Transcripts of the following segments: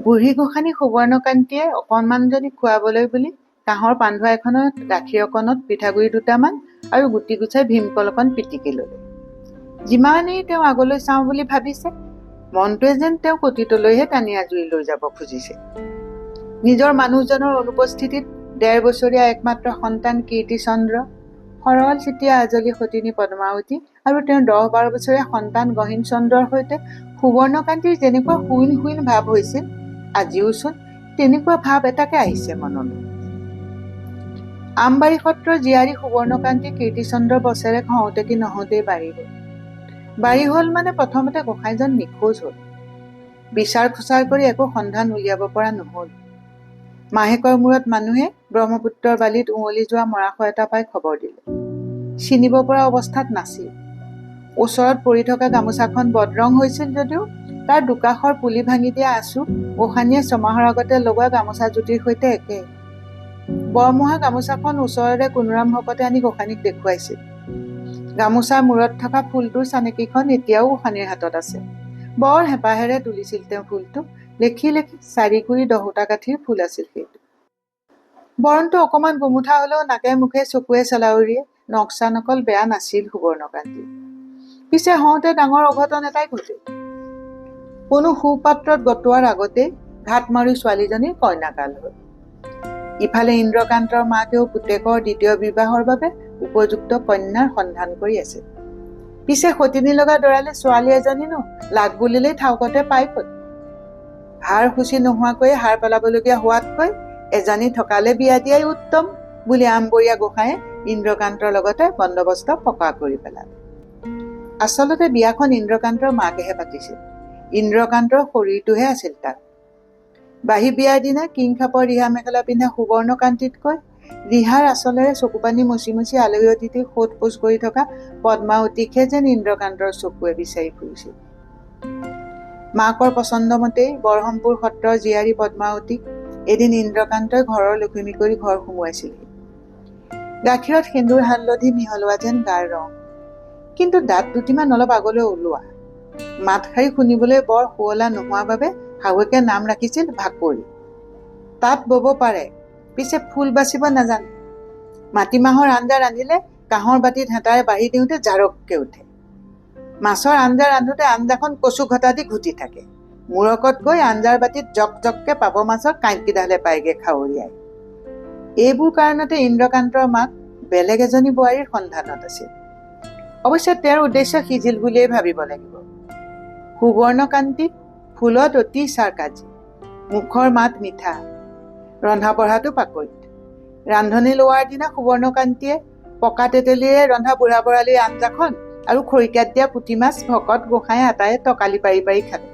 বুঢ়ী গোসাঁনী সুবৰ্ণকান্তিয়ে অকণমানজনীক খুৱাবলৈ বুলি কাঁহৰ পানধোৱা এখনত গাখীৰ অকণত পিঠাগুড়ি দুটামান আৰু গুটি গুচাই ভীমকল অকণ পিটিকি ল'লে। যিমানেই তেওঁ আগলৈ চাওঁ বুলি ভাবিছে, মনটোৱে যেন তেওঁক অতীতলৈহে টানি আজুৰি লৈ যাব খুজিছে। নিজৰ মানুহজনৰ অনুপস্থিতিত 1.5 বছৰীয়া একমাত্ৰ সন্তান কীৰ্তিচন্দ্ৰ, সৰল চিতীয়া আজলী সতিনী পদ্মাৱতী আৰু তেওঁৰ 10-12 বছৰীয়া সন্তান গহীনচন্দ্ৰৰ সৈতে সুবৰ্ণকান্তিৰ যেনেকুৱা শুইন শুইন ভাৱ হৈছিল, আজিওচোন তেনেকুৱা ভাৱ এটাকে আহিছে মনলৈ। আমবাৰী সত্ৰৰ জীয়াৰী সুবৰ্ণকান্তি কীৰ্তিচন্দ্ৰ বছেৰেক হওঁতে কি নহওঁতেই বাঢ়ি গ'ল। বাঢ়ি হ'ল মানে প্ৰথমতে গোসাঁইজন নিখোজ হ'ল। বিচাৰ খোচাৰ কৰি একো সন্ধান উলিয়াব পৰা নহ'ল। মাহেকৰ মূৰত মানুহে ব্ৰহ্মপুত্ৰৰ বালিত উৱলি যোৱা মৰাশ এটা পাই খবৰ দিলে। চিনিব পৰা অৱস্থাত নাছিল। ওচৰত পৰি থকা গামোচাখন বদৰং হৈছিল যদিও তাৰ দুকাষৰ পুলি ভাঙি দিয়া আঁচু গোসাঁনীয়ে ছমাহৰ আগতে লগোৱা গামোচা জুতিৰ সৈতে একে। বৰমুহা গামোচাখন ওচৰৰে কোনোৰাম ভকতে আনি গোসাঁনীক দেখুৱাইছিল। গামোচাৰ মূৰত থকা ফুলটোৰ চানেকিখন এতিয়াও গোসাঁনীৰ হাতত আছে। বৰ হেঁপাহেৰে তুলিছিল তেওঁ ফুলটো। লেখি লেখি 4 কুৰি দহোটা কাঠিৰ ফুল আছিল সেইটো। বৰণটো অকণমান গোমোঠা হ'লেও নাকে মুখে চকুৱে চেলাউৰিয়ে নক্সা নকল বেয়া নাছিল সুবৰ্ণকান্তিৰ। পিছে হওঁতে ডাঙৰ অঘটন এটাই ঘটিল। কোনো সুপাত্ৰত গতোৱাৰ আগতেই ঘাট মাৰি ছোৱালীজনীৰ কইনাকাল হ'ল। ইফালে ইন্দ্ৰকান্তৰ মাকেও পুতেকৰ দ্বিতীয় বিবাহৰ বাবে উপযুক্ত কন্যাৰ সন্ধান কৰি আছিল। পিছে সতিনী লগা দৰালে ছোৱালী এজনীনো লাগ বুলিলেই থাউকতে পাই ক'ত? হাৰ সূচী নোহোৱাকৈয়ে হাৰ পেলাবলগীয়া হোৱাতকৈ এজনী থকালে বিয়া দিয়াই উত্তম বুলি আমবৰীয়া গোসাঁয়ে ইন্দ্ৰকান্তৰ লগতে বন্দবস্ত পকা কৰি পেলালে। আচলতে বিয়াখন ইন্দ্ৰকান্তৰ মাকেহে পাতিছিল, ইন্দ্ৰকান্তৰ শৰীৰটোহে আছিল তাত। বাহী বিয়াৰ দিনা কিংখাপৰ ৰিহা মেখেলা পিন্ধা সুবৰ্ণকান্তিতকৈ ৰিহাৰ আঁচলেৰে চকুপানী মচি মচি আলহী অতিথিক সোধ পোছ কৰি থকা পদ্মাৱতীকহে যেন ইন্দ্ৰকান্তৰ চকুৱে বিচাৰি ফুৰিছিল। মাকৰ পচন্দমতেই বৰহমপুৰ সত্ৰৰ জীয়াৰী পদ্মাৱতীক এদিন ইন্দ্ৰকান্তই ঘৰৰ লখিমী কৰি ঘৰ সুমুৱাইছিলহি। গাখীৰত সেন্দুৰ হালধি মিহলোৱা যেন গাৰ ৰং, কিন্তু দাঁত দুটিমান অলপ আগলৈ ওলোৱা। মাতষাৰি শুনিবলৈ বৰ শুৱলা নোহোৱা বাবে শাহুৱেকে নাম ৰাখিছিল ভাকৰি। তাঁত বব পাৰে, পিছে ফুল বাচিব নাজানে। মাটিমাহৰ আঞ্জা ৰান্ধিলে কাঁহৰ বাতিত হেতাৰে বাঢ়ি দিওঁতে জাৰককে উঠে। মাছৰ আঞ্জা ৰান্ধোতে আঞ্জাখন কচু ঘটা দি ঘুটি থাকে। মূৰকত গৈ আঞ্জাৰ বাতিত জক জককে পাভ মাছৰ কাঁইটকেইডালহে পায়গৈ খাৱৰিয়াই। এইবোৰ কাৰণতে ইন্দ্ৰকান্তৰ মাক বেলেগ এজনী বোৱাৰীৰ সন্ধানত আছিল। অৱশ্যে তেওঁৰ উদ্দেশ্য সিজিল বুলিয়েই ভাবিব লাগিব। সুবৰ্ণকান্তি ফুলত অতি চাৰকাজি, মুখৰ মাত মিঠা, ৰন্ধা বঢ়াটো পাকৈত। ৰান্ধনি লোৱাৰ দিনা সুবৰ্ণকান্তিয়ে পকা তেতেলীৰে ৰন্ধা বুঢ়া বৰালিৰ আঞ্জাখন আৰু খৰিকাত দিয়া পুঠি মাছ ভকত গোসাঁই আটায়ে টকালি পাৰি পাৰি খালে।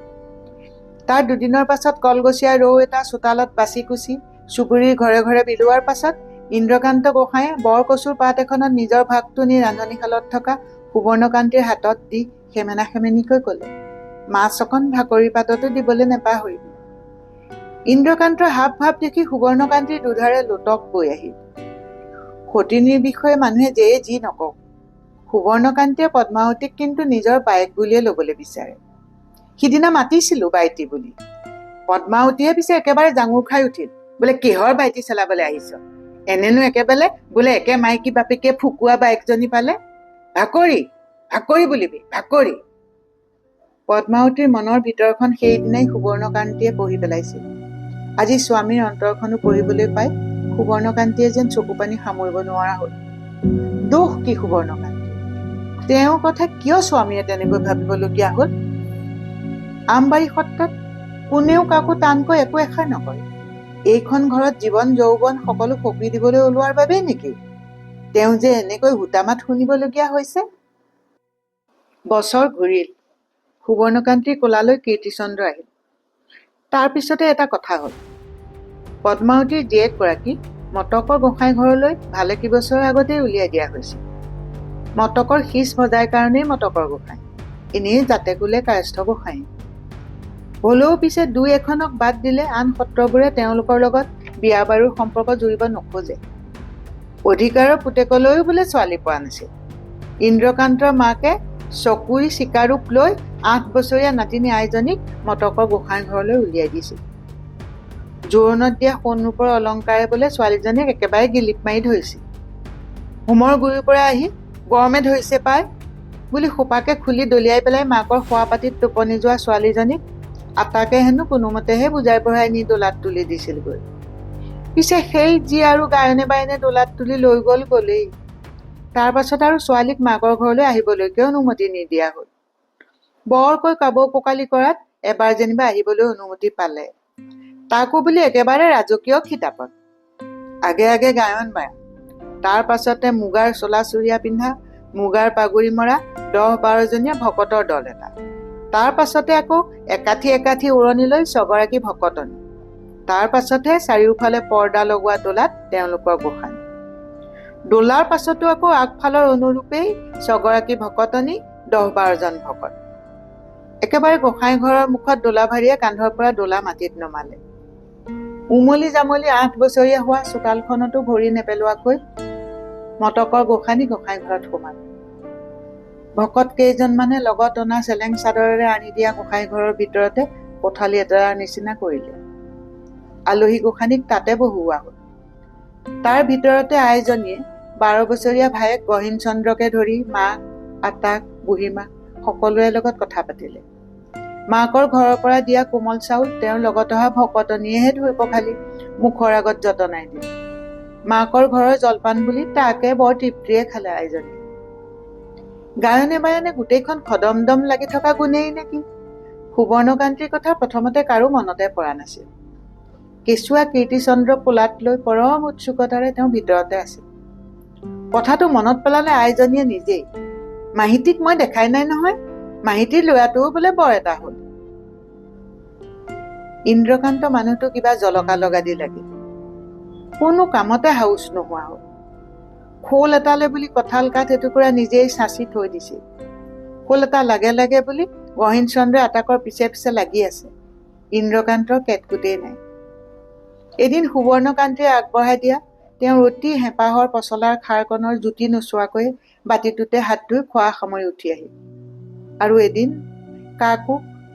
তাৰ দুদিনৰ পাছত কলগছীয়া ৰৌ এটা চোতালত বাচি কুচি চুবুৰীৰ ঘৰে ঘৰে বিলোৱাৰ পাছত ইন্দ্ৰকান্ত গোসাঁয়ে বৰকচুৰ পাত এখনত নিজৰ ভাগটো নি ৰান্ধনীশালত থকা সুবৰ্ণকান্তিৰ হাতত দি সেমেনা সেমেনিকৈ ক'লে, মাছ অকণ ভাকৰি পাততো দিবলৈ নেপাহৰিবি। ইন্দ্ৰকান্তৰ হাৱ ভাৱ দেখি সুবৰ্ণকান্তিৰ দুধাৰে লোটক বৈ আহিল। সতিনীৰ বিষয়ে মানুহে যেয়ে যি নকওক, সুবৰ্ণকান্তিয়ে পদ্মাৱতীক কিন্তু নিজৰ বায়েক বুলিয়ে ল'বলৈ বিচাৰে। সিদিনা মাতিছিলো বাইটি বুলি, পদ্মাৱতীয়ে পিছে একেবাৰে জাঙুৰ খাই উঠিল, বোলে কিহৰ বাইটি চলাবলৈ আহিছ, এনেনো একেবাৰে বোলে একে মাইকী বাপেকে ফুকুৱা বায়েকজনী পালে, ভাকৰি ভাকৰি বুলিবি ভাকৰি। পদ্মাৱতীৰ মনৰ ভিতৰখন সেইদিনাই সুবৰ্ণকান্তিয়ে পঢ়ি পেলাইছিল। আজি স্বামীৰ অন্তৰখনো পঢ়িবলৈ পাই সুবৰ্ণকান্তিয়ে যেন চকুপানী সামৰিব নোৱাৰা হ'ল। দোষ কি সুবৰ্ণকান্তি? তেওঁৰ কথা কিয় স্বামীয়ে তেনেকৈ ভাবিবলগীয়া হ'ল? আমবাৰী সত্ৰত কোনেও কাকো টানকৈ একো এষাৰ নকয়। এইখন ঘৰত জীৱন যৌৱন সকলো সঁপি দিবলৈ ওলোৱাৰ বাবেই নেকি তেওঁ যে এনেকৈ হুতামাত শুনিবলগীয়া হৈছে? বছৰ ঘূৰিল। সুবৰ্ণকান্তিৰ কোলালৈ কীৰ্তিচন্দ্ৰ আহিল। তাৰ পিছতে এটা কথা হ'ল। পদ্মাৱতীৰ জীয়েকগৰাকী মটকৰ গোঁসাই ঘৰলৈ ভালে কেইবছৰৰ আগতেই উলিয়াই দিয়া হৈছিল। মটকৰ সিঁচ ভজাই কাৰণেই মটকৰ গোঁসাই, এনেই জাতে কোলে কায়স্থ গোঁসাই। হ'লেও পিছে দুই এখনক বাদ দিলে আন সত্ৰবোৰে তেওঁলোকৰ লগত বিয়া বাৰুৰ সম্পৰ্ক জুৰিব নোখোজে। অধিকাৰৰ পুতেকলৈও বোলে ছোৱালী পোৱা নাছিল। ইন্দ্ৰকান্তৰ মাকে চকুৰি চিকাৰুক লৈ 8 বছৰীয়া নাতিনী আইজনীক মটকৰ গোঁসাই ঘৰলৈ উলিয়াই দিছিল। জোৰোণত দিয়া সোণ ৰূপৰ অলংকাৰে বোলে ছোৱালীজনীক একেবাৰে গিলিপ মাৰি ধৰিছিল। হোমৰ গুৰিৰ পৰা আহি গৰমে ধৰিছে পাই বুলি সোপাকে খুলি দলিয়াই পেলাই মাকৰ শোৱা পাতিত টোপনি যোৱা ছোৱালীজনীক আতাকে হেনো কোনোমতেহে বুজাই বঢ়াই নি দোলাত তুলি দিছিলগৈ। পিছে সেই যি আৰু গায়নে বায়নে দোলাত তুলি লৈ গ'ল গ'লেই, তাৰ পাছত আৰু ছোৱালীক মাকৰ ঘৰলৈ আহিবলৈকে অনুমতি নিদিয়া হ'ল। বৰকৈ কাবৌ কোকালি কৰাত এবাৰ যেনিবা আহিবলৈ অনুমতি পালে, তাকো বুলি একেবাৰে ৰাজকীয় খিতাপত। আগে আগে গায়ন বায়ন, তাৰ পাছতে মুগাৰ চোলা চুৰিয়া পিন্ধা, মুগাৰ পাগুৰি মৰা 10-12জনীয়া ভকতৰ দল এটা, তাৰ পাছতে আকৌ একাঠি একাঠি উৰণি লৈ 6গৰাকী ভকতনী, তাৰ পাছতহে চাৰিওফালে পৰ্দা লগোৱা দোলাত তেওঁলোকৰ গোসাঁই। দোলাৰ পাছতো আকৌ আগফালৰ অনুৰূপেই 6গৰাকী ভকতনী, 10-12জন ভকত। একেবাৰে গোসাঁই ঘৰৰ মুখত দোলা ভাৰীয়ে কান্ধৰ পৰা দোলা মাটিত নমালে। উমলি জামলি 8 বছৰীয়া হোৱা চোতালখনতো ভৰি নেপেলোৱাকৈ মটকৰ গোসাঁনী গোসাঁই ঘৰত সোমাল। ভকত কেইজনমানে লগত অনা চেলেং চাদৰেৰে আনি দিয়া গোসাঁই ঘৰৰ ভিতৰতে কোঠালি এটাৰ নিচিনা কৰিলে। আলহী গোসাঁনীক তাতে বহুওৱা হ'ল। তাৰ ভিতৰতে আইজনীয়ে 12 বছৰীয়া ভায়েক গহীন চন্দ্ৰকে ধৰি মাক, আতাক, বুঢ়ীমাক সকলোৰে লগত কথা পাতিলে। মাকৰ ঘৰৰ পৰা দিয়া কোমল চাউল তেওঁৰ লগত অহা ভকতনীয়েহে ধুই পখালি মুখৰ আগত যতনাই দিলে। মাকৰ ঘৰৰ জলপান বুলি তাকে বৰ তৃপ্তিৰে খালে আইজনীয়ে। গায়নে বায়নে গোটেইখন খদমদম লাগি থকা গুণেই নেকি সুবৰ্ণকান্তিৰ কথা প্ৰথমতে কাৰো মনতে পৰা নাছিল। কেঁচুৱা কীৰ্তিচন্দ্ৰ কোলাত লৈ পৰম উৎসুকতাৰে তেওঁ ভিতৰতে আছিল। কথাটো মনত পেলালে আইজনীয়ে নিজেই, মাহীটিক মই দেখাই নাই নহয়, মাহীটিৰ ল'ৰাটোও বোলে বৰ এটা হ'ল। ইন্দ্ৰকান্ত মানুহটো কিবা জলকা লগা দি লাগিল, কোনো কামতে হাউচ নোহোৱা হ'ল। খোল এটালে বুলি কঁঠাল কাঠ এটুকুৰা নিজেই চাঁচি থৈ দিছিল। খোল এটা লাগে লাগে বুলি গহীন চন্দ্ৰই আতাকৰ পিছে পিছে লাগি আছে। ইন্দ্ৰকান্তৰ কেটকুটেই নাই। এদিন সুবৰ্ণকান্তিয়ে আগবঢ়াই দিয়া তেওঁৰ অতি হেঁপাহৰ পচলাৰ খাৰকণৰ জুতি নোচোৱাকৈ বাতিটোতে হাত ধুই খোৱা সামৰি উঠি আহিল। আৰু এদিন কাকো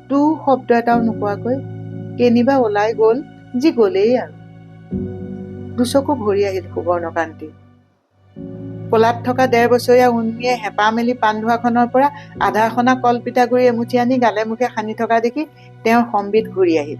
টু শব্দ এটাও নোকোৱাকৈ কেনিবা ওলাই গ'ল, যি গ'লেই আৰু। দুচকু ভৰি আহিল সুবৰ্ণকান্তি। কোলাত থকা 1.5 বছৰীয়া উন্মিয়ে হেঁপাহ মেলি পাণধোৱাখনৰ পৰা আধাখনা কলপিঠাগুড়ি এমুঠি আনি গালে মুখে সানি থকা দেখি তেওঁৰ সম্বিত ঘূৰি আহিল।